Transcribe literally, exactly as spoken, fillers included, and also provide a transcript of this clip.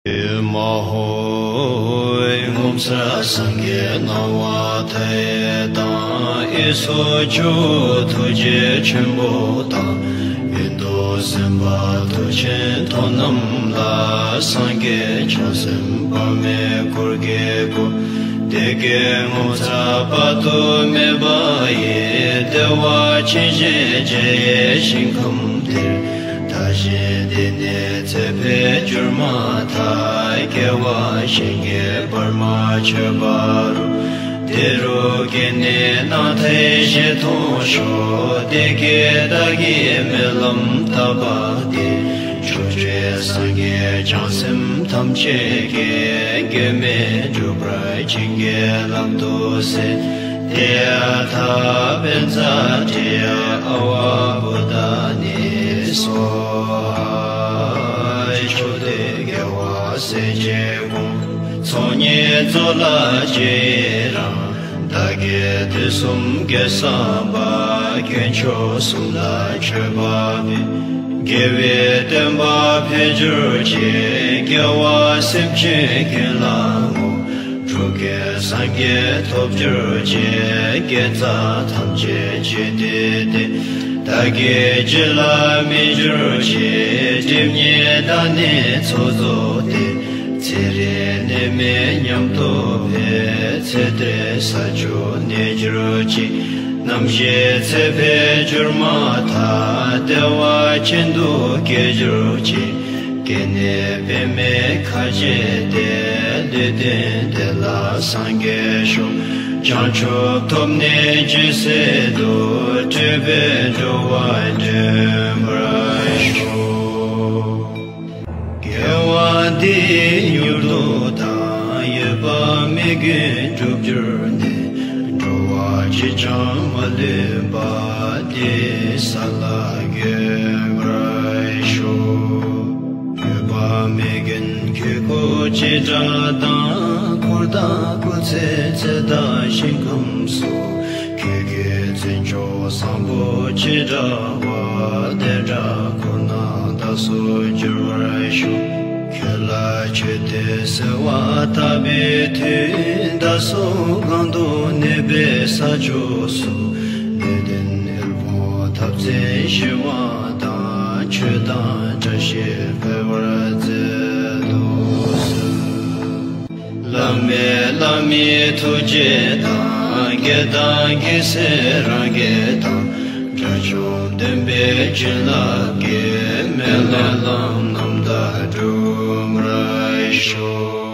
མ་ཧོ། ངོ་མཚར་སངས་རྒྱས་སྣང་བ་མཐའ་ཡས་དང་། ཨེ་སོགས་ཇོ་བོ་ཐུགས་རྗེ་ཆེན་པོ་དང་། ཡོན་ཏུ་སེམས་དཔའ་མཐུ་ཆེན་ཐོབ་རྣམས་ལ། སངས་རྒྱས་བྱང་སེམས་དཔག་མེད་འཁོར་གྱིས་བསྐོར། བདེ་དགེ་ངོ་མཚར་དཔག་ཏུ་མེད་པ་ཡི། བདེ་བ་ཅན་ཞེས་བྱ་བའི་ཞིང་ཁམས་དེར། བདག་གཞན་འདི་ནས་ཚེ་འཕོས་གྱུར་མ་ཐག། སྐྱེ་བ་གཞན་གྱིས་བར་མ་ཆོད་པ་རུ། དེ་རུ་སྐྱེས་ནས་སྣང་མཐའི་ཞལ་མཐོང་ཤོག། བདེ་དགེ་བདག་གིས་སྨོན་ལམ་བཏབ་པ་དེ། ཕྱོགས་བཅུའི་སངས་རྒྱས་བྱང་སེམས་ཐམས་ཅད་ཀྱིས། གེགས་མེད་འགྲུབ་པར་བྱིན་གྱིས་བརླབ་ཏུ་གསོལ། ཏདྱ་ཐཱ། པཉྩ་དྲི་ཡ་ཨ་ཝ་བོ་དྷ་ནི་སྭཱ་ཧཱ། ཕྱོགས་དུས་རྒྱལ་བ་སྲས་བཅས་དགོངས། ཚོགས་གཉིས་རྫོགས་ལ་སྤྱི་ཡི་རང་། བདག་གིས་དུས་གསུམ་དགེ་བསགས་པ། དཀོན་མཆོག་གསུམ་ལ་མཆོད་པ་འབུལ། དགེ་བའི་བསྟན་པ་འཕེལ་གྱུར་ཅིག། སྐྱེ་བ་སེམས་ཅན་ཀུན་ལ་བསྔོ། འགྲོ་ཀུན་སངས་རྒྱས་ཐོབ་གྱུར་ཅིག། དགེ་རྩ་ཐམས་ཅད་རྒྱུད་སྡུད་དེ། བདག་གི་རྒྱུད་ལ་སྨིན་གྱུར་ཅིག། སྒྲིབ་གཉིས་དག་ནས་ཚོགས་རྫོགས་ཏེ། ཚེ་རིང་ནད་མེད་ཉམས་རྟོགས་འཕེལ། ཚེ་འདིར་ས་བཅུ་གནས་གྱུར་ཅིག། ནམ་ཞིག་ཚེ་འཕོས་གྱུར་མ་ཐག། བདེ་བ་ཅན་དུ་སྐྱེ་གྱུར་ཅིག། སྐྱེས་ནས་པདྨའི་ཁ་བྱེ་སྟེ། ལུས་རྟེན་དེ་ལ་སངས་རྒྱས་ཤོག། བྱང་ཆུབ་ཐོབ་ནས་ཇི་སྲིད་དུ། སྤྲུལ་པས་འགྲོ་བ་འདྲེན་པར་ཤོག། དགེ་བ་འདིས་མྱུར་དུ་བདག། འོད་དཔག་མེད་ཀུན་འགྲུབ་གྱུར་ནས། འགྲོ་བ་གཅིག་ཀྱང་མ་ལུས་པ། དེའི་ས་ལ་འགོད་པར་ཤོག། འོད་དཔག་མེད་ཀུན་གྱི་སྐུ་ཅི་འདྲ་དང་། འཁོར་དང་སྐུ་ཚེའི་ཚད་དང་ཞིང་ཁམས་སོགས། ཁྱེད་ཀྱི་མཚན་མཆོག་བཟང་པོ་ཅི་འདྲ་བ། དེ་འདྲ་ཁོ་ན་བདག་སོགས་འགྱུར་བར་ཤོག། ཁྱོད་ལ་མཆོད་དེ་གསོལ་བ་བཏབ་པའི་མཐུས། བདག་སོགས་གང་དུ་གནས་པའི་ས་ཕྱོགས་སུ། ནད་གདོན་དབུལ་ཕོངས་འཐབ་རྩོད་ཞི་བ་དང་། ཆོས་དང་བཀྲ་ཤིས་འཕེལ་བར་མཛད་དུ་གསོལ། བླ་མེད་བླ་མའི་ཐུགས་རྗེ་དང་། དགེ་དང་རྒྱལ་སྲས་རང་རྒྱལ་དང་། དགྲ་བཅོམ་བདེན་པའི་བྱིན་རླབས་ཀྱིས། སྨོན་ལམ་རྣམ་དག་འགྲུབ་པར་ཤོག།